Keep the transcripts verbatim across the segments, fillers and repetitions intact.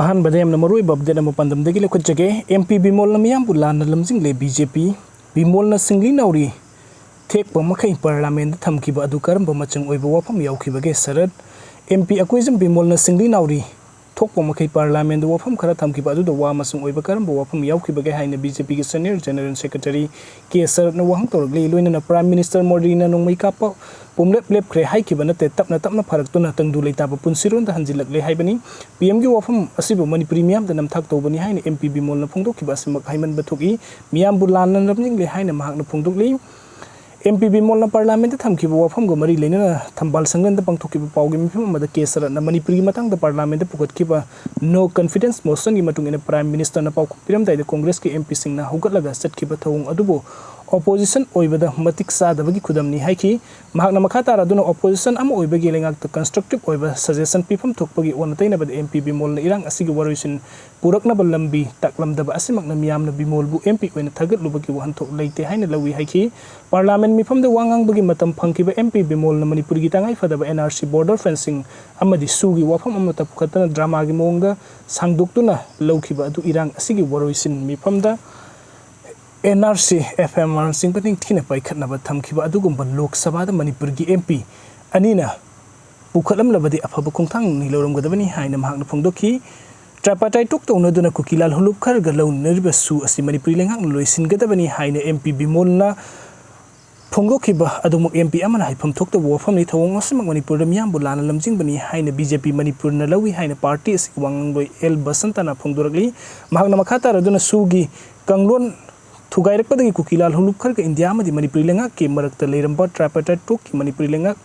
ꯑꯍꯥꯟꯕꯗ ꯌꯥꯝꯅ ꯃꯔꯨꯑꯣꯏꯕ ꯑꯞꯗꯦꯠ ꯑꯃ ꯄꯥꯟꯗꯝꯗꯒꯤ ꯂꯧꯈꯠꯆꯒꯦ꯫ ꯑꯦꯝ ꯄꯤ ꯕꯤꯃꯣꯜꯅ ꯃꯤꯌꯥꯝꯕꯨ ꯂꯥꯟꯅ ꯂꯝꯖꯤꯡꯂꯦ꯫ ꯕꯤ ꯖꯦ ꯄꯤ ꯕꯤꯃꯣꯜꯅ ꯁꯤꯡꯂꯤ ꯅꯥꯎꯔꯤ ꯊꯦꯛꯄ ꯃꯈꯩ ꯄꯥꯔꯂꯥꯃꯦꯟꯗ ꯊꯝꯈꯤꯕ ꯑꯗꯨ ꯀꯔꯝꯕ ꯃꯆꯪ ꯑꯣꯏꯕ ꯋꯥꯐꯝ ꯌꯥꯎꯈꯤꯕꯒꯦ? ꯁꯔꯠ꯫ ꯑꯦꯝ ꯄꯤ ꯑꯀꯣꯏꯖꯝ ꯕꯤꯃꯣꯜꯅ ꯁꯤꯡꯂꯤ ꯅꯥꯎꯔꯤ ꯊꯣꯛꯄ ꯃꯈꯩ ꯄꯥꯔꯂꯥꯃꯦꯟꯗ ꯋꯥꯐꯝ ꯈꯔ ꯊꯝꯈꯤꯕ ꯑꯗꯨꯗ ꯋꯥ ꯃꯆꯪ ꯑꯣꯏꯕ ꯀꯔꯝꯕ ꯋꯥꯐꯝ ꯌꯥꯎꯈꯤꯕꯒꯦ ꯍꯥꯏꯅ ꯕꯤ ꯖꯦ ꯄꯤꯒꯤ ꯁꯦꯅꯤꯌꯔ ꯖꯦꯅꯔꯦꯜ ꯁꯦꯀ꯭ꯔꯦꯇꯔꯤ ꯀꯦ ꯁꯔꯠꯅ ꯋꯥꯍꯪ ꯇꯧꯔꯛꯂꯤ꯫ ꯂꯣꯏꯅꯅ ꯄ꯭ꯔꯥꯏꯝ ꯃꯤꯅꯤꯁꯇꯔ ꯃꯣꯗꯤꯅ ꯅꯣꯡꯃꯩ ꯀꯥꯞꯄ ꯄꯨꯝꯂꯦꯞ ꯂꯦꯞꯈ꯭ꯔꯦ ꯍꯥꯏꯈꯤꯕ ꯅꯠꯇꯦ, ꯇꯞꯅ ꯇꯞꯅ ꯐꯔꯛꯇꯨꯅ ꯇꯪꯗꯨ ꯂꯩꯇꯥꯕ ꯄꯨꯟꯁꯤꯔꯣꯟꯗ ꯍꯟꯖꯤꯜꯂꯛꯂꯦ ꯍꯥꯏꯕꯅꯤ꯫ ꯄꯤ ꯑꯦꯝꯒꯤ ꯋꯥꯐꯝ ꯑꯁꯤꯕꯨ ꯃꯅꯤꯄꯨꯔꯤ ꯃꯤꯌꯥꯝꯗ ꯅꯝꯊꯥꯛ ꯇꯧꯕꯅꯤ ꯍꯥꯏꯅ ꯑꯦꯝ ꯄꯤ ꯕꯤꯃꯣꯜꯅ ꯐꯣꯡꯗꯣꯛꯈꯤꯕ ꯑꯁꯤꯃꯛ ꯍꯥꯏꯃꯟꯕ ꯊꯣꯛꯏ꯫ ꯃꯤꯌꯥꯝꯕꯨ ꯂꯥꯟꯅ ꯂꯝꯖꯤꯡꯂꯦ ꯍꯥꯏꯅ ꯃꯍꯥꯛꯅ ꯐꯣꯡꯗꯣꯛꯂꯤ꯫ ꯑꯦꯝ ꯄꯤ ꯕꯤꯃꯣꯜꯅ ꯄꯥꯔꯂꯥꯃꯦꯟꯗ ꯊꯝꯈꯤꯕ ꯋꯥꯐꯝꯒ ꯃꯔꯤ ꯂꯩꯅꯅ ꯊꯝꯕꯥꯜ ꯁꯪꯂꯦꯟꯗ ꯄꯥꯡꯊꯣꯛꯈꯤꯕ ꯄꯥꯎꯒꯤ ꯃꯤꯐꯝ ꯑꯃꯗ ꯀꯦ ꯁꯔꯠꯅ ꯃꯅꯤꯄꯨꯔꯒꯤ ꯃꯇꯥꯡꯗ ꯄꯥꯔꯂꯥꯃꯦꯟꯗ ꯄꯨꯈꯠꯈꯤꯕ ꯅꯣ ꯀꯟꯐꯤꯗꯦꯟꯁ ꯃꯣꯁꯟꯒꯤ ꯃꯇꯨꯡ ꯏꯟꯅ ꯄ꯭ꯔꯥꯏꯝ ꯃꯤꯅꯤꯁꯇꯔꯅ ꯄꯥꯎꯈꯨꯝ ꯄꯤꯔꯝꯗꯥꯏꯗ ꯀꯣꯡꯒ꯭ꯔꯦꯁꯀꯤ ꯑꯦꯝ ꯄꯤꯁꯤꯡꯅ ꯍꯧꯒꯠꯂꯒ ꯆꯠꯈꯤꯕ ꯊꯧꯑꯣꯡ ꯑꯗꯨꯕꯨ ꯑꯣꯄꯣꯖꯤꯁꯟ ꯑꯣꯏꯕꯗ ꯃꯇꯤꯛ ꯆꯥꯗꯕꯒꯤ ꯈꯨꯗꯝꯅꯤ ꯍꯥꯏꯈꯤ꯫ ꯃꯍꯥꯛꯅ ꯃꯈꯥ ꯇꯥꯔꯗꯨꯅ ꯑꯣꯄꯣꯖꯤꯁꯟ ꯑꯃ ꯑꯣꯏꯕꯒꯤ ꯂꯩꯉꯥꯛꯇ ꯀꯟꯁꯇ꯭ꯔꯛꯇꯤꯕ ꯑꯣꯏꯕ ꯁꯖꯦꯁꯟ ꯄꯤꯐꯝ ꯊꯣꯛꯄꯒꯤ ꯑꯣꯟꯅ ꯇꯩꯅꯕꯗ ꯑꯦꯝ ꯄꯤ ꯕꯤꯃꯣꯜꯅ ꯏꯔꯥꯡ ꯑꯁꯤꯒꯤ ꯋꯥꯔꯣꯏꯁꯤꯟ ꯄꯨꯔꯛꯅꯕ ꯂꯝꯕꯤ ꯇꯥꯛꯂꯝꯗꯕ ꯑꯁꯤꯃꯛꯅ ꯃꯤꯌꯥꯝꯅ ꯕꯤꯃꯣꯜꯕꯨ ꯑꯦꯝ ꯄꯤ ꯑꯣꯏꯅ ꯊꯥꯒꯠꯂꯨꯕꯒꯤ ꯋꯥꯍꯟꯊꯣꯛ ꯂꯩꯇꯦ ꯍꯥꯏꯅ ꯂꯧꯏ ꯍꯥꯏꯈꯤ꯫ ꯄꯥꯔꯂꯥꯃꯦꯟ ꯃꯤꯐꯝꯗ ꯋꯥ ꯉꯥꯡꯕꯒꯤ ꯃꯇꯝ ꯐꯪꯈꯤꯕ ꯑꯦꯝ ꯄꯤ ꯕꯤꯃꯣꯜꯅ ꯃꯅꯤꯄꯨꯔꯒꯤ ꯇꯉꯥꯏ ꯐꯗꯕ N R C, border fencing ꯑꯃꯗꯤ ꯁꯨꯒꯤ ꯋꯥꯐꯝ ꯑꯃꯠꯇ ꯄꯨꯈꯠꯇꯅ ꯗ꯭ꯔꯃꯥꯒꯤ ꯃꯑꯣꯡꯗ ꯁꯥꯡꯗꯣꯛꯇꯨꯅ ꯂꯧꯈꯤꯕ ꯑꯗꯨ ꯏꯔꯥꯡ ꯑꯁꯤꯒꯤ ꯋꯥꯔꯣꯏꯁꯤꯟ ꯃꯤꯐꯝꯗ ꯑꯦꯟ ꯑꯥꯔ ꯁꯤ, ꯑꯦꯐ ꯑꯥꯏ ꯑꯥꯔꯅꯆꯤꯡꯕ ꯅꯤꯡꯊꯤꯅ ꯄꯥꯏꯈꯠꯅꯕ ꯊꯝꯈꯤꯕ ꯑꯗꯨꯒꯨꯝꯕ ꯂꯣꯛ ꯁꯚꯥꯗ ꯃꯅꯤꯄꯨꯔꯒꯤ ꯑꯦꯝ ꯄꯤ ꯑꯅꯤꯅ ꯄꯨꯈꯠꯂꯝꯂꯕꯗꯤ ꯑꯐꯕ ꯈꯣꯡꯊꯥꯡꯅꯤ ꯂꯧꯔꯝꯒꯗꯕꯅꯤ ꯍꯥꯏꯅ ꯃꯍꯥꯛꯅ ꯐꯣꯡꯗꯣꯛꯈꯤ꯫ ꯇ꯭ꯔꯥꯏꯄꯥꯔꯇꯥꯏꯠ ꯇꯣꯛ ꯇꯧꯅꯗꯨꯅ ꯀꯨꯀꯤꯂꯥꯜ ꯍꯨꯂꯨꯞꯈꯔꯒ ꯂꯧꯅꯔꯤꯕ ꯁꯨ ꯑꯁꯤ ꯃꯅꯤꯄꯨꯔꯤ ꯂꯩꯉꯥꯛꯅ ꯂꯣꯏꯁꯤꯟꯒꯗꯕꯅꯤ ꯍꯥꯏꯅ ꯑꯦꯝ ꯄꯤ ꯕꯤꯃꯣꯜꯅ ꯐꯣꯡꯗꯣꯛꯈꯤꯕ ꯑꯗꯨꯃꯛ ꯑꯦꯝ ꯄꯤ ꯑꯃꯅ ꯍꯥꯏꯐꯝ ꯊꯣꯛꯇꯕ ꯋꯥꯐꯝꯅꯤ꯫ ꯊꯧꯑꯣꯡ ꯑꯁꯤꯃꯛ ꯃꯅꯤꯄꯨꯔꯗ ꯃꯤꯌꯥꯝꯕꯨ ꯂꯥꯟꯅ ꯂꯝꯖꯤꯡꯕꯅꯤ ꯍꯥꯏꯅ ꯕꯤ ꯖꯦ ꯄꯤ ꯃꯅꯤꯄꯨꯔꯅ ꯂꯧꯏ ꯍꯥꯏꯅ ꯄꯥꯔꯇꯤ ꯑꯁꯤꯒꯤ ꯋꯥꯉꯥꯡꯂꯣꯏ ꯑꯦꯜ ꯕꯁꯟꯇꯅ ꯐꯣꯡꯗꯣꯔꯛꯂꯤ꯫ ꯃꯍꯥꯛꯅ ꯃꯈꯥ ꯇꯥꯔꯗꯨꯅ ꯁꯨꯒꯤ ꯀꯥꯡꯂꯣꯟ ꯊꯨꯒꯥꯏꯔꯛꯄꯗꯒꯤ ꯀꯨꯀꯤꯂꯥꯜ ꯍꯨꯂꯨꯞꯈꯔꯒ ꯏꯟꯗꯤꯌꯥ ꯑꯃꯗꯤ ꯃꯅꯤꯄꯨꯔꯤ ꯂꯩꯉꯥꯛꯀꯤ ꯃꯔꯛꯇ ꯂꯩꯔꯝꯕ ꯇ꯭ꯔꯥꯏꯄꯥꯔꯇꯥꯏꯠ ꯇꯣꯛꯀꯤ ꯃꯅꯤꯄꯨꯔꯤ ꯂꯩꯉꯥꯛ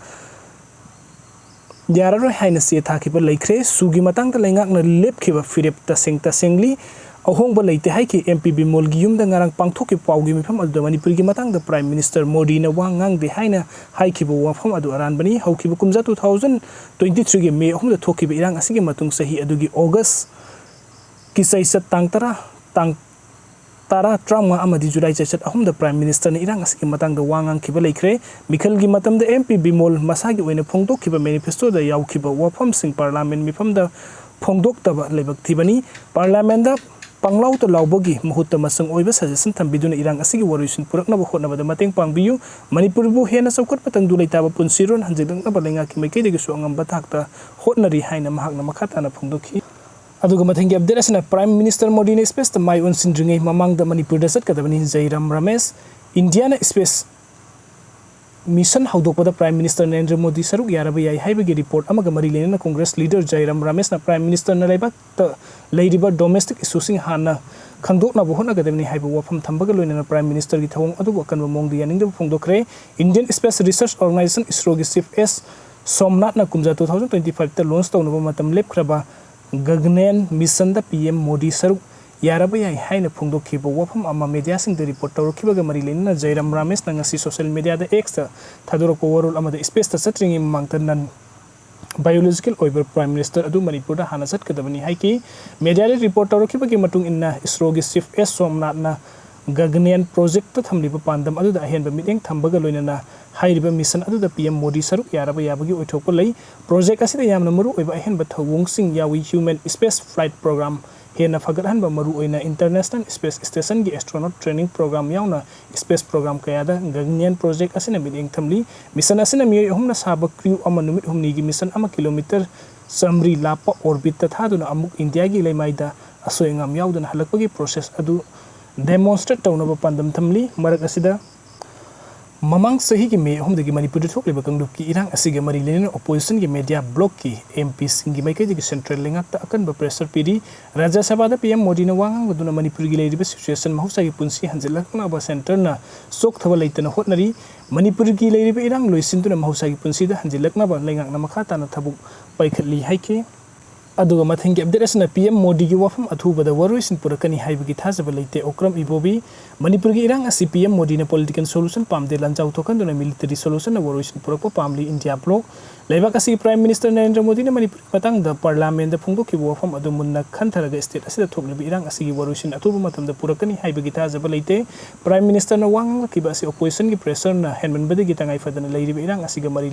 ꯌꯥꯔꯔꯣꯏ ꯍꯥꯏꯅ ꯆꯦ ꯊꯥꯈꯤꯕ ꯂꯩꯈ꯭ꯔꯦ꯫ ꯁꯨꯒꯤ ꯃꯇꯥꯡꯗ ꯂꯩꯉꯥꯛꯅ ꯂꯦꯞꯈꯤꯕ ꯐꯤꯔꯦꯞ ꯇꯁꯦꯡ ꯇꯁꯦꯡꯂꯤ ꯑꯍꯣꯡꯕ ꯂꯩꯇꯦ ꯍꯥꯏꯈꯤ꯫ ꯑꯦꯝ ꯄꯤ ꯕꯤꯃꯣꯜꯒꯤ ꯌꯨꯝꯗ ꯉꯔꯥꯡ ꯄꯥꯡꯊꯣꯛꯈꯤꯕ ꯄꯥꯎꯒꯤ ꯃꯤꯐꯝ ꯑꯗꯨꯗ ꯃꯅꯤꯄꯨꯔꯒꯤ ꯃꯇꯥꯡꯗ ꯄ꯭ꯔꯥꯏꯝ ꯃꯤꯅꯤꯁꯇꯔ ꯃꯣꯗꯤꯅ ꯋꯥ ꯉꯥꯡꯗꯦ ꯍꯥꯏꯅ ꯍꯥꯏꯈꯤꯕ ꯋꯥꯐꯝ ꯑꯗꯨ ꯑꯔꯥꯟꯕꯅꯤ꯫ ꯍꯧꯈꯤꯕ ꯀꯨꯝꯖꯥ two thousand twenty threeꯒꯤ ꯃꯦ ꯑꯍꯨꯝꯗ ꯊꯣꯛꯈꯤꯕ ꯏꯔꯥꯡ ꯑꯁꯤꯒꯤ ꯃꯇꯨꯡ ꯆꯍꯤ ꯑꯗꯨꯒꯤ ꯑꯣꯒꯁꯀꯤ ꯆꯩꯆꯠ ꯇꯥꯡ ꯇꯔꯥ, ꯇꯥꯡ ꯇꯔꯥ, ꯇꯔꯥꯃꯉꯥ ꯑꯃꯗꯤ ꯖꯨꯂꯥꯏ ꯆꯩꯆꯠ ꯑꯍꯨꯝꯗ ꯄ꯭ꯔꯥꯏꯝ ꯃꯤꯅꯤꯁꯇꯔꯅ ꯏꯔꯥꯡ ꯑꯁꯤꯒꯤ ꯃꯇꯥꯡꯗ ꯋꯥ ꯉꯥꯡꯈꯤꯕ ꯂꯩꯈ꯭ꯔꯦ꯫ ꯃꯤꯈꯜꯒꯤ ꯃꯇꯝꯗ ꯑꯦꯝ ꯄꯤ ꯕꯤꯃꯣꯜ ꯃꯁꯥꯒꯤ ꯑꯣꯏꯅ ꯐꯣꯡꯗꯣꯛꯈꯤꯕ ꯃꯦꯅꯤꯐꯦꯁꯇꯣꯗ ꯌꯥꯎꯈꯤꯕ ꯋꯥꯐꯝꯁꯤꯡ ꯄꯥꯔꯂꯥꯃꯦꯟ ꯃꯤꯐꯝꯗ ꯐꯣꯡꯗꯣꯛꯇꯕ ꯂꯥꯏꯕꯛ ꯊꯤꯕꯅꯤ꯫ ꯄꯥꯔꯂꯤꯌꯥꯃꯦꯟꯗ ꯄꯪꯂꯥꯎꯗ ꯂꯥꯎꯕꯒꯤ ꯃꯍꯨꯠꯇ ꯃꯆꯪ ꯑꯣꯏꯕ ꯁꯖꯦꯁꯟ ꯊꯝꯕꯤꯗꯨꯅ ꯏꯔꯥꯡ ꯑꯁꯤꯒꯤ ꯋꯥꯔꯣꯏꯁꯤꯟ ꯄꯨꯔꯛꯅꯕ ꯍꯣꯠꯅꯕꯗ ꯃꯇꯦꯡ ꯄꯥꯡꯕꯤꯌꯨ꯫ ꯃꯅꯤꯄꯨꯔꯕꯨ ꯍꯦꯟꯅ ꯆꯥꯎꯈꯠꯄ ꯇꯪꯗꯨ ꯂꯩꯇꯥꯕ ꯄꯨꯟꯁꯤꯔꯣꯟ ꯍꯟꯖꯤꯜꯂꯛꯅꯕ ꯂꯩꯉꯥꯛꯀꯤ ꯃꯥꯏꯀꯩꯗꯒꯤꯁꯨ ꯑꯉꯝꯕ ꯊꯥꯛꯇ ꯍꯣꯠꯅꯔꯤ ꯍꯥꯏꯅ ꯃꯍꯥꯛꯅ ꯃꯈꯥ ꯇꯥꯅ ꯐꯣꯡꯗꯣꯛꯈꯤ꯫ ꯑꯗꯨꯒ ꯃꯊꯪꯒꯤ ꯑꯞꯗꯦꯠ ꯑꯁꯤꯅ ꯄ꯭ꯔꯥꯏꯝ ꯃꯤꯅꯤꯁꯇꯔ ꯃꯣꯗꯤꯅ ꯁ꯭ꯄꯦꯁꯇ ꯃꯥꯏ ꯑꯣꯟꯁꯤꯟꯗ꯭ꯔꯤꯉꯩ ꯃꯃꯥꯡꯗ ꯃꯅꯤꯄꯨꯔꯗ ꯆꯠꯀꯗꯕꯅꯤ꯫ ꯖꯩꯔꯥꯝ ꯔꯥꯃꯦꯁ ꯏꯟꯗꯤꯌꯥꯅ ꯁ꯭ꯄꯦꯁ ꯃꯤꯁꯟ ꯍꯧꯗꯣꯛꯄꯗ ꯄ꯭ꯔꯥꯏꯝ ꯃꯤꯅꯤꯁꯇꯔ ꯅꯔꯦꯟꯗ꯭ꯔ ꯃꯣꯗꯤ ꯁꯔꯨꯛ ꯌꯥꯔꯕ ꯌꯥꯏ ꯍꯥꯏꯕꯒꯤ ꯔꯤꯄꯣꯔꯠ ꯑꯃꯒ ꯃꯔꯤ ꯂꯩꯅꯅ ꯀꯣꯡꯒ꯭ꯔꯦꯁ ꯂꯤꯗꯔ ꯖꯥꯏꯔꯥꯝ ꯔꯥꯃꯦꯁꯅ ꯄ꯭ꯔꯥꯏꯝ ꯃꯤꯅꯤꯁꯇꯔꯅ ꯂꯩꯕꯥꯛꯇ ꯂꯩꯔꯤꯕ ꯗꯣꯃꯦꯁꯇꯤꯛ ꯏꯁꯨꯁꯤꯡ ꯍꯥꯟꯅ ꯈꯪꯗꯣꯛꯅꯕ ꯍꯣꯠꯅꯒꯗꯕꯅꯤ ꯍꯥꯏꯕ ꯋꯥꯐꯝ ꯊꯝꯕꯒ ꯂꯣꯏꯅꯅ ꯄ꯭ꯔꯥꯏꯝ ꯃꯤꯅꯤꯁꯇꯔꯒꯤ ꯊꯧꯑꯣꯡ ꯑꯗꯨꯕꯨ ꯑꯀꯟꯕ ꯃꯑꯣꯡꯗ ꯌꯥꯅꯤꯡꯗꯕ ꯐꯣꯡꯗꯣꯛꯈ꯭ꯔꯦ꯫ ꯏꯟꯗꯤꯌꯟ ꯁ꯭ꯄꯦꯁ ꯔꯤꯁꯔꯁ ꯑꯣꯔꯒꯅꯥꯏꯖꯦꯁꯟ ꯏꯁꯔꯣꯒꯤ ꯆꯤꯐ ꯑꯦꯁ ꯁꯣꯝꯅꯥꯊꯅ ꯀꯨꯝꯖꯥ ꯇꯨ ꯊꯥꯎꯖꯟ ꯇ꯭ꯋꯦꯟꯇꯤ ꯐꯥꯏꯚꯇ ꯂꯣꯟꯁ ꯇꯧꯅꯕ ꯃꯇꯝ ꯂꯦꯞꯈ꯭ꯔꯕ ꯒꯒꯟꯌꯥꯟ ꯃꯤꯁꯟꯗ ꯄꯤ ꯑꯦꯝ ꯃꯣꯗꯤ ꯁꯔꯨꯛ ꯌꯥꯔꯕ ꯌꯥꯏ ꯍꯥꯏꯅ ꯐꯣꯡꯗꯣꯛꯈꯤꯕ ꯋꯥꯐꯝ ꯑꯃ ꯃꯦꯗꯤꯌꯥꯁꯤꯡꯗ ꯔꯤꯄꯣꯔꯠ ꯇꯧꯔꯛꯈꯤꯕꯒ ꯃꯔꯤ ꯂꯩꯅꯅ ꯖꯩꯔꯥꯝ ꯔꯥꯃꯦꯁꯅ ꯉꯁꯤ ꯁꯣꯁꯤꯌꯦꯜ ꯃꯦꯗꯤꯌꯥꯗ ꯑꯦꯛꯁꯇ ꯊꯥꯗꯣꯔꯛꯄ ꯋꯥꯔꯣꯜ ꯑꯃꯗ ꯁ꯭ꯄꯦꯁꯇ ꯆꯠꯇ꯭ꯔꯤꯉꯩ ꯃꯃꯥꯡꯗ ꯅꯟ ꯕꯥꯏꯑꯣꯂꯣꯖꯤꯀꯦꯜ ꯑꯣꯏꯕ ꯄ꯭ꯔꯥꯏꯝ ꯃꯤꯅꯤꯁꯇꯔ ꯑꯗꯨ ꯃꯅꯤꯄꯨꯔꯗ ꯍꯥꯟꯅ ꯆꯠꯀꯗꯕꯅꯤ ꯍꯥꯏꯈꯤ꯫ ꯃꯦꯗꯤꯌꯥꯗ ꯔꯤꯄꯣꯔꯠ ꯇꯧꯔꯛꯈꯤꯕꯒꯤ ꯃꯇꯨꯡ ꯏꯟꯅ ꯏꯁꯔꯣꯒꯤ ꯆꯤꯐ ꯑꯦꯁ ꯁꯣꯝꯅꯥꯊꯅ ꯒꯒꯟꯌꯥꯟ ꯄ꯭ꯔꯣꯖꯦꯛꯇ ꯊꯝꯂꯤꯕ ꯄꯥꯟꯗꯝ ꯑꯗꯨꯗ ꯑꯍꯦꯟꯕ ꯃꯤꯠꯌꯦꯡ ꯊꯝꯕꯒ ꯂꯣꯏꯅꯅ ꯍꯥꯏꯔꯤꯕ ꯃꯤꯁꯟ ꯑꯗꯨꯗ ꯄꯤ ꯑꯦꯝ ꯃꯣꯗꯤ ꯁꯔꯨꯛ ꯌꯥꯔꯕ ꯌꯥꯕꯒꯤ ꯑꯣꯏꯊꯣꯛꯄ ꯂꯩ꯫ ꯄ꯭ꯔꯣꯖꯦꯛ ꯑꯁꯤꯗ ꯌꯥꯝꯅ ꯃꯔꯨꯑꯣꯏꯕ ꯑꯍꯦꯟꯕ ꯊꯧꯑꯣꯡꯁꯤꯡ ꯌꯥꯎꯏ꯫ ꯍ꯭ꯌꯨꯃꯦꯟ ꯁ꯭ꯄꯦꯁ ꯐ꯭ꯂꯥꯏꯠ ꯄ꯭ꯔꯣꯒ꯭ꯔꯥꯝ ꯍꯦꯟꯅ ꯐꯒꯠꯍꯟꯕ, ꯃꯔꯨꯑꯣꯏꯅ ꯏꯟꯇꯔꯅꯦꯁꯅꯦꯜ ꯁ꯭ꯄꯦꯁ ꯁ꯭ꯇꯦꯁꯟꯒꯤ ꯑꯦꯁꯇ꯭ꯔꯣꯅꯣꯠ ꯇ꯭ꯔꯦꯅꯤꯡ ꯄ꯭ꯔꯣꯒ꯭ꯔꯥꯝ ꯌꯥꯎꯅ ꯁ꯭ꯄꯦꯁ ꯄ꯭ꯔꯣꯒ꯭ꯔꯥꯝ ꯀꯌꯥꯗ ꯒꯒꯟꯌꯥꯟ ꯄ꯭ꯔꯣꯖꯦꯛ ꯑꯁꯤꯅ ꯃꯤꯠꯌꯦꯡ ꯊꯝꯂꯤ꯫ ꯃꯤꯁꯟ ꯑꯁꯤꯅ ꯃꯤꯑꯣꯏ ꯑꯍꯨꯝꯅ ꯁꯥꯕ ꯀ꯭ꯔꯤꯌꯨ ꯑꯃ ꯅꯨꯃꯤꯠ ꯍꯨꯝꯅꯤꯒꯤ ꯃꯤꯁꯟ ꯑꯃ ꯀꯤꯂꯣꯃꯤꯇꯔ ꯆꯥꯃꯔꯤ ꯂꯥꯞꯄ ꯑꯣꯔꯕꯤꯠꯇ ꯊꯥꯗꯨꯅ ꯑꯃꯨꯛ ꯏꯟꯗꯤꯌꯥꯒꯤ ꯂꯩꯃꯥꯏꯗ ꯑꯁꯣꯏ ꯑꯉꯥꯝ ꯌꯥꯎꯗꯅ ꯍꯜꯂꯛꯄꯒꯤ ꯄ꯭ꯔꯣꯁꯦꯁ ꯑꯗꯨ ꯗꯦꯃꯣꯟꯁꯇ꯭ꯔꯦꯠ ꯇꯧꯅꯕ ꯄꯥꯟꯗꯝ ꯊꯝꯂꯤ꯫ ꯃꯔꯛ ꯑꯁꯤꯗ ꯃꯃꯥꯡ ꯆꯍꯤꯒꯤ ꯃꯦ ꯑꯍꯨꯝꯗꯒꯤ ꯃꯅꯤꯄꯨꯔꯗ ꯊꯣꯛꯂꯤꯕ ꯀꯥꯡꯂꯨꯞꯀꯤ ꯏꯔꯥꯡ ꯑꯁꯤꯒ ꯃꯔꯤ ꯂꯩꯅꯅ ꯑꯣꯄꯣꯖꯤꯁꯟꯒꯤ ꯃꯦꯗꯤꯌꯥ ꯕ꯭ꯂꯣꯛꯀꯤ ꯑꯦꯝ ꯄꯤꯁꯤꯡꯒꯤ ꯃꯥꯏꯀꯩꯗꯒꯤ ꯁꯦꯟꯇ꯭ꯔꯦꯜ ꯂꯩꯉꯥꯛꯇ ꯑꯀꯟꯕ ꯄ꯭ꯔꯦꯁꯔ ꯄꯤꯔꯤ꯫ ꯔꯥꯖ꯭ꯌ ꯁꯚꯥꯗ ꯄꯤ ꯑꯦꯝ ꯃꯣꯗꯤꯅ ꯋꯥ ꯉꯥꯡꯂꯗꯨꯅ ꯃꯅꯤꯄꯨꯔꯒꯤ ꯂꯩꯔꯤꯕ ꯁꯤꯆꯨꯋꯦꯁꯟ ꯃꯍꯧꯁꯥꯒꯤ ꯄꯨꯟꯁꯤ ꯍꯟꯖꯤꯜꯂꯛꯅꯕ ꯁꯦꯟꯇꯔꯅ ꯆꯣꯛꯊꯕ ꯂꯩꯇꯅ ꯍꯣꯠꯅꯔꯤ꯫ ꯃꯅꯤꯄꯨꯔꯒꯤ ꯂꯩꯔꯤꯕ ꯏꯔꯥꯡ ꯂꯣꯏꯁꯤꯟꯗꯨꯅ ꯃꯍꯧꯁꯥꯒꯤ ꯄꯨꯟꯁꯤꯗ ꯍꯟꯖꯤꯜꯂꯛꯅꯕ ꯂꯩꯉꯥꯛꯅ ꯃꯈꯥ ꯇꯥꯅ ꯊꯕꯛ ꯄꯥꯏꯈꯠꯂꯤ ꯍꯥꯏꯈꯤ꯫ ꯑꯗꯨꯒ ꯃꯊꯪꯒꯤ ꯑꯞꯗꯦꯠ ꯑꯁꯤꯅ ꯄꯤ ꯑꯦꯝ ꯃꯣꯗꯤꯒꯤ ꯋꯥꯐꯝ ꯑꯊꯨꯕꯗ ꯋꯥꯔꯣꯏꯁꯤꯟ ꯄꯨꯔꯛꯀꯅꯤ ꯍꯥꯏꯕꯒꯤ ꯊꯥꯖꯕ ꯂꯩꯇꯦ, ꯑꯣꯀ꯭ꯔꯝ ꯏꯕꯣꯕꯤ꯫ ꯃꯅꯤꯄꯨꯔꯒꯤ ꯏꯔꯥꯡ ꯑꯁꯤ ꯄꯤ ꯑꯦꯝ ꯃꯣꯗꯤꯅ ꯄꯣꯂꯤꯇꯤꯀꯦꯜ ꯁꯣꯂꯨꯁꯟ ꯄꯥꯝꯗꯦ, ꯂꯥꯟꯖꯥꯎ ꯊꯣꯛꯍꯟꯗꯨꯅ ꯃꯤꯂꯤꯇꯔꯤ ꯁꯣꯂꯨꯁꯟꯅ ꯋꯥꯔꯣꯏꯁꯤꯟ ꯄꯨꯔꯛꯄ ꯄꯥꯝꯂꯤ, ꯏꯟꯗꯤꯌꯥ ꯕ꯭ꯂꯣꯛ꯫ ꯂꯩꯕꯥꯛ ꯑꯁꯤꯒꯤ Prime Minister ꯅꯔꯦꯟꯗ꯭ꯔ ꯃꯣꯗꯤꯅ ꯃꯅꯤꯄꯨꯔꯒꯤ ꯃꯇꯥꯡꯗ Parliamentꯗ ꯐꯣꯡꯗꯣꯛꯈꯤꯕ ꯋꯥꯐꯝ ꯑꯗꯨ ꯃꯨꯟꯅ ꯈꯟꯊꯔꯒ state ꯑꯁꯤꯗ ꯊꯣꯛꯂꯤꯕ ꯏꯔꯥꯡ ꯑꯁꯤꯒꯤ ꯋꯥꯔꯣꯏꯁꯤꯟ ꯑꯊꯨꯕ ꯃꯇꯝꯗ ꯄꯨꯔꯛꯀꯅꯤ ꯍꯥꯏꯕꯒꯤ ꯊꯥꯖꯕ ꯂꯩꯇꯦ꯫ Prime Ministerꯅ ꯋꯥ ꯉꯥꯡꯂꯛꯈꯤꯕ ꯑꯁꯤ oppositionꯒꯤ pressureꯅ ꯍꯦꯟꯃꯟꯕꯗꯒꯤ ꯇꯉꯥꯏ ꯐꯗꯅ ꯂꯩꯔꯤꯕ ꯏꯔꯥꯡ ꯑꯁꯤꯒ ꯃꯔꯤ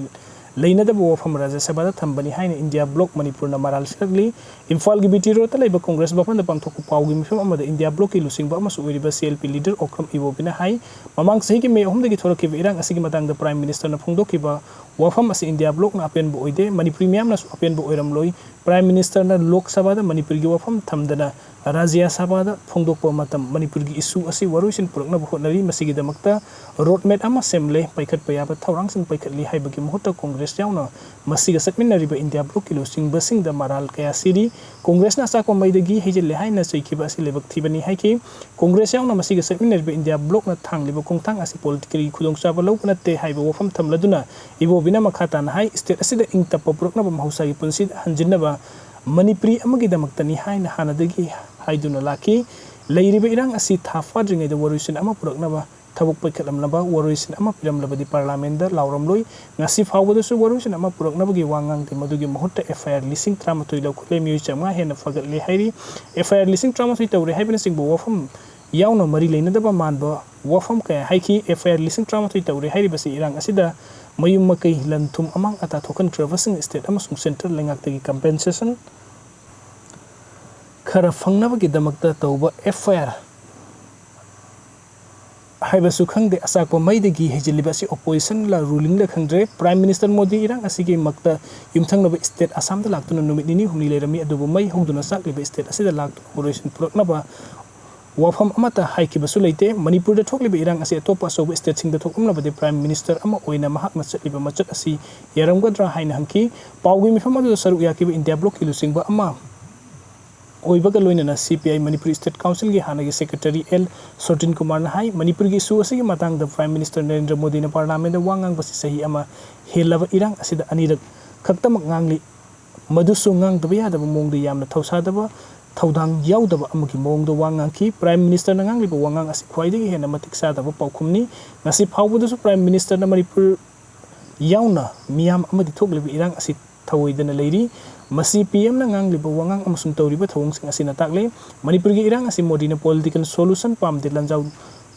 ꯂꯩꯅꯗꯕ ꯋꯥꯐꯝ ꯔꯥꯖ꯭ꯌ ꯁꯚꯥꯗ ꯊꯝꯕꯅꯤ ꯍꯥꯏꯅ India Bloc ꯃꯅꯤꯄꯨꯔꯅ ꯃꯔꯥꯜ ꯁꯤꯔꯛꯂꯤ꯫ ꯏꯝꯐꯥꯜꯒꯤ B T Roadꯇ ꯂꯩꯕ Congress ꯃꯐꯝꯗ ꯄꯥꯡꯊꯣꯛꯄ ꯄꯥꯎꯒꯤ ꯃꯤꯐꯝ ꯑꯃꯗ India Blocꯀꯤ ꯂꯨꯆꯤꯡꯕ ꯑꯃꯁꯨ ꯑꯣꯏꯔꯤꯕ C L P leader Okram ꯏꯕꯣꯕꯤꯅ ꯍꯥꯏ, ꯃꯃꯥꯡ ꯆꯍꯤꯒꯤ May ꯑꯍꯨꯝꯗꯒꯤ ꯊꯣꯔꯛꯈꯤꯕ ꯏꯔꯥꯡ ꯑꯁꯤꯒꯤ ꯃꯇꯥꯡꯗ Prime Ministerꯅ ꯐꯣꯡꯗꯣꯛꯈꯤꯕ ꯋꯥꯐꯝ ꯑꯁꯤ India Blocꯅ ꯑꯄꯦꯟꯕ ꯑꯣꯏꯗꯦ, ꯃꯅꯤꯄꯨꯔꯤ ꯃꯤꯌꯥꯝꯅꯁꯨ ꯑꯄꯦꯟꯕ ꯑꯣꯏꯔꯝꯂꯣꯏ꯫ Prime Ministerꯅ ꯂꯣꯛ ꯁꯚꯥꯗ ꯃꯅꯤꯄꯨꯔꯒꯤ ꯋꯥꯐꯝ ꯊꯝꯗꯅ ꯔꯥꯖ꯭ꯌ ꯁꯚꯥꯗ ꯐꯣꯡꯗꯣꯛꯄ ꯃꯇꯝ ꯃꯅꯤꯄꯨꯔꯒꯤ issue ꯑꯁꯤ ꯋꯥꯔꯣꯏꯁꯤꯟ ꯄꯨꯔꯛꯅꯕ ꯍꯣꯠꯅꯔꯤ꯫ ꯃꯁꯤꯒꯤꯗꯃꯛꯇ road map ꯑꯃ ꯁꯦꯝꯂꯦ, ꯄꯥꯏꯈꯠꯄ ꯌꯥꯕ ꯊꯧꯔꯥꯡꯁꯤꯡ ꯄꯥꯏꯈꯠꯂꯤ ꯍꯥꯏꯕꯒꯤ ꯃꯍꯨꯠꯇ Congress ꯌꯥꯎꯅ ꯃꯁꯤꯒ ꯆꯠꯃꯤꯟꯅꯔꯤꯕ India Blocꯀꯤ ꯂꯨꯆꯤꯡꯕꯁꯤꯡꯗ ꯃꯔꯥꯜ ꯀꯌꯥ ꯁꯤꯔꯤ꯫ Congressꯅ ꯑꯆꯥꯛꯄ ꯃꯩꯗꯒꯤ ꯍꯩꯖꯤꯜꯂꯦ ꯍꯥꯏꯅ ꯆꯩꯈꯤꯕ ꯑꯁꯤ ꯂꯥꯏꯕꯛ ꯊꯤꯕꯅꯤ ꯍꯥꯏꯈꯤ꯫ Congress ꯌꯥꯎꯅ ꯃꯁꯤꯒ ꯆꯠꯃꯤꯟꯅꯔꯤꯕ India Blocꯅ ꯊꯥꯡꯂꯤꯕ ꯈꯣꯡꯊꯥꯡ ꯑꯁꯤ politicalꯒꯤ ꯈꯨꯗꯣꯡꯆꯥꯕ ꯂꯧꯕ ꯅꯠꯇꯦ ꯍꯥꯏꯕ ꯋꯥꯐꯝ ꯊꯝꯂꯗꯨꯅ ꯏꯕꯣꯕꯤꯅ ꯃꯈꯥ ꯇꯥꯅ ꯍꯥꯏ, state ꯑꯁꯤꯗ ꯏꯪ ꯇꯞꯄ ꯄꯨꯔꯛꯅꯕ, ꯃꯍꯧꯁꯥꯒꯤ ꯄꯨꯟꯁꯤꯗ ꯍꯟꯖꯤꯟꯅꯕ ꯃꯅꯤꯄꯨꯔꯤ ꯑꯃꯒꯤꯗꯃꯛꯇꯅꯤ ꯍꯥꯏꯅ ꯍꯥꯟꯅꯗꯒꯤ ꯍꯥꯏꯗꯨꯅ ꯂꯥꯛꯈꯤ꯫ ꯂꯩꯔꯤꯕ ꯏꯔꯥꯡ ꯑꯁꯤ ꯊꯥ ꯐꯥꯗ꯭ꯔꯤꯉꯩꯗ ꯋꯥꯔꯣꯏꯁꯤꯟ ꯑꯃ ꯄꯨꯔꯛꯅꯕ ꯊꯕꯛ ꯄꯥꯏꯈꯠꯂꯝꯂꯕ, ꯋꯥꯔꯣꯏꯁꯤꯟ ꯑꯃ ꯄꯤꯔꯝꯂꯕꯗꯤ Parliamentꯗ ꯂꯥꯎꯔꯝꯂꯣꯏ꯫ ꯉꯁꯤ ꯐꯥꯎꯕꯗꯁꯨ ꯋꯥꯔꯣꯏꯁꯤꯟ ꯑꯃ ꯄꯨꯔꯛꯅꯕꯒꯤ ꯋꯥ ꯉꯥꯡꯗꯦ꯫ ꯃꯗꯨꯒꯤ ꯃꯍꯨꯠꯇ F I R ꯂꯤꯁꯤꯡ ꯇꯔꯥꯃꯥꯊꯣꯏ ꯂꯧꯈꯠꯂꯦ, ꯃꯤꯑꯣꯏ ꯆꯥꯝꯃꯉꯥ ꯍꯦꯟꯅ ꯐꯒꯠꯂꯦ ꯍꯥꯏꯔꯤ꯫ F I R ꯂꯤꯁꯤꯡ ꯇꯔꯥꯃꯥꯊꯣꯏ ꯇꯧꯔꯦ ꯍꯥꯏꯕꯅꯆꯤꯡꯕ ꯋꯥꯐꯝ ꯌꯥꯎꯅ ꯃꯔꯤ ꯂꯩꯅꯗꯕ ꯃꯥꯟꯕ ꯋꯥꯐꯝ ꯀꯌꯥ ꯍꯥꯏꯈꯤ꯫ F I R ꯂꯤꯁꯤꯡ ꯇꯔꯥꯃꯥꯊꯣꯏ ꯇꯧꯔꯦ ꯍꯥꯏꯔꯤꯕꯁꯤ ꯏꯔꯥꯡ ꯑꯁꯤꯗ ꯃꯌꯨꯝ ꯃꯀꯩ, ꯂꯟ ꯊꯨꯝ, ꯑꯃꯥꯡ ꯑꯇꯥ ꯊꯣꯛꯍꯟꯈ꯭ꯔꯕꯁꯤꯡ state ꯑꯃꯁꯨꯡ central ꯂꯩꯉꯥꯛꯇꯒꯤ compensation ꯈꯔ ꯐꯪꯅꯕꯒꯤꯗꯃꯛꯇ ꯇꯧꯕ F I R ꯍꯥꯏꯕꯁꯨ ꯈꯪꯗꯦ꯫ ꯑꯆꯥꯛꯄ ꯃꯩꯗꯒꯤ ꯍꯩꯖꯤꯜꯂꯤꯕ ꯑꯁꯤ oppositionꯂ rulingꯂ ꯈꯪꯗ꯭ꯔꯦ꯫ Prime Minister ꯃꯣꯗꯤ ꯏꯔꯥꯡ ꯑꯁꯤꯒꯤ ꯃꯛꯇ ꯌꯨꯝꯊꯪꯅꯕ state ꯑꯁꯥꯝꯗ ꯂꯥꯛꯇꯨꯅ ꯅꯨꯃꯤꯠ ꯅꯤꯅꯤ ꯍꯨꯝꯅꯤ ꯂꯩꯔꯝꯃꯤ, ꯑꯗꯨꯕꯨ ꯃꯩ ꯍꯧꯗꯨꯅ ꯆꯥꯛꯂꯤꯕ state ꯑꯁꯤꯗ ꯂꯥꯛꯇꯨꯅ ꯋꯥꯔꯣꯏꯁꯤꯟ ꯄꯨꯔꯛꯅꯕ ꯋꯥꯐꯝ ꯑꯃꯠꯇ ꯍꯥꯏꯈꯤꯕꯁꯨ ꯂꯩꯇꯦ꯫ ꯃꯅꯤꯄꯨꯔꯗ ꯊꯣꯛꯂꯤꯕ ꯏꯔꯥꯡ ꯑꯁꯤ ꯑꯇꯣꯞꯄ ꯑꯆꯧꯕ stateꯁꯤꯡꯗ ꯊꯣꯛꯂꯝꯂꯕꯗꯤ Prime Minister ꯑꯃ ꯑꯣꯏꯅ ꯃꯍꯥꯛꯅ ꯆꯠꯂꯤꯕ ꯃꯆꯠ ꯑꯁꯤ ꯌꯥꯔꯝꯒꯗ꯭ꯔꯥ ꯍꯥꯏꯅ ꯍꯪꯈꯤ꯫ ꯄꯥꯎꯒꯤ ꯃꯤꯐꯝ ꯑꯗꯨꯗ ꯁꯔꯨꯛ ꯌꯥꯈꯤꯕ India Blocꯀꯤ ꯂꯨꯆꯤꯡꯕ ꯑꯃ ꯑꯣꯏꯕꯒ ꯂꯣꯏꯅꯅ C P I Manipuri state councilꯒꯤ ꯍꯥꯟꯅꯒꯤ secretary L ꯁꯣꯇꯤꯟ ꯀꯨꯃꯥꯔꯅ ꯍꯥꯏ, ꯃꯅꯤꯄꯨꯔꯒꯤ issue ꯑꯁꯤꯒꯤ ꯃꯇꯥꯡꯗ Prime Minister ꯅꯔꯦꯟꯗ꯭ꯔ ꯃꯣꯗꯤꯅ Parliamentꯗ ꯋꯥ ꯉꯥꯡꯕꯁꯤ ꯆꯍꯤ ꯑꯃ ꯍꯦꯜꯂꯕ ꯏꯔꯥꯡ ꯑꯁꯤꯗ ꯑꯅꯤꯔꯛ ꯈꯛꯇꯃꯛ ꯉꯥꯡꯂꯤ꯫ ꯃꯗꯨꯁꯨ ꯉꯥꯡꯗꯕ ꯌꯥꯗꯕ ꯃꯑꯣꯡꯗ ꯌꯥꯝꯅ ꯊꯧꯁꯥꯗꯕ, ꯊꯧꯗꯥꯡ ꯌꯥꯎꯗꯕ ꯑꯃꯒꯤ ꯃꯑꯣꯡꯗ ꯋꯥ ꯉꯥꯡꯈꯤ꯫ Prime Ministerꯅ ꯉꯥꯡꯂꯤꯕ ꯋꯥꯉꯥꯡ ꯑꯁꯤ ꯈ꯭ꯋꯥꯏꯗꯒꯤ ꯍꯦꯟꯅ ꯃꯇꯤꯛ ꯆꯥꯗꯕ ꯄꯥꯎꯈꯨꯝꯅꯤ꯫ ꯉꯁꯤ ꯐꯥꯎꯕꯗꯁꯨ Prime Ministerꯅ ꯃꯅꯤꯄꯨꯔ ꯌꯥꯎꯅ ꯃꯤꯌꯥꯝ ꯑꯃꯗꯤ ꯊꯣꯛꯂꯤꯕ ꯏꯔꯥꯡ ꯑꯁꯤ ꯊꯧꯑꯣꯏꯗꯅ ꯂꯩꯔꯤ꯫ ꯃꯁꯤ ꯄꯤ ꯑꯦꯝꯅ ꯉꯥꯡꯂꯤꯕ ꯋꯥꯉꯥꯡ ꯑꯃꯁꯨꯡ ꯇꯧꯔꯤꯕ ꯊꯧꯑꯣꯡꯁꯤꯡ ꯑꯁꯤꯅ ꯇꯥꯛꯂꯦ꯫ ꯃꯅꯤꯄꯨꯔꯒꯤ ꯏꯔꯥꯡ ꯑꯁꯤ ꯃꯣꯗꯤꯅ political solution ꯄꯥꯝꯗꯦ, ꯂꯥꯟꯖꯥꯎ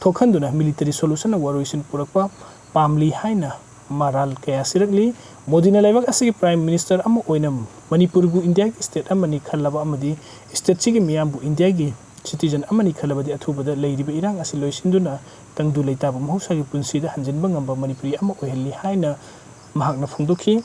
ꯊꯣꯛꯍꯟꯗꯨꯅ military solutionꯅ ꯋꯥꯔꯣꯏꯁꯤꯟ ꯄꯨꯔꯛꯄ ꯄꯥꯝꯂꯤ ꯍꯥꯏꯅ ꯃꯔꯥꯜ ꯀꯌꯥ ꯁꯤꯔꯛꯂꯤ꯫ ꯃꯣꯗꯤꯅ ꯂꯩꯕꯥꯛ ꯑꯁꯤꯒꯤ Prime Minister ꯑꯃ ꯑꯣꯏꯅ ꯃꯅꯤꯄꯨꯔꯕꯨ ꯏꯟꯗꯤꯌꯥꯒꯤ state ꯑꯃꯅꯤ ꯈꯜꯂꯕ ꯑꯃꯗꯤ stateꯁꯤꯒꯤ ꯃꯤꯌꯥꯝꯕꯨ ꯏꯟꯗꯤꯌꯥꯒꯤ citizen ꯑꯃꯅꯤ ꯈꯜꯂꯕꯗꯤ ꯑꯊꯨꯕꯗ ꯂꯩꯔꯤꯕ ꯏꯔꯥꯡ ꯑꯁꯤ ꯂꯣꯏꯁꯤꯟꯗꯨꯅ ꯇꯪꯗꯨ ꯂꯩꯇꯥꯕ ꯃꯍꯧꯁꯥꯒꯤ ꯄꯨꯟꯁꯤꯗ ꯍꯟꯖꯤꯟꯕ ꯉꯝꯕ ꯃꯅꯤꯄꯨꯔꯤ ꯑꯃ ꯑꯣꯏꯍꯜꯂꯤ ꯍꯥꯏꯅ ꯃꯍꯥꯛꯅ ꯐꯣꯡꯗꯣꯛꯈꯤ꯫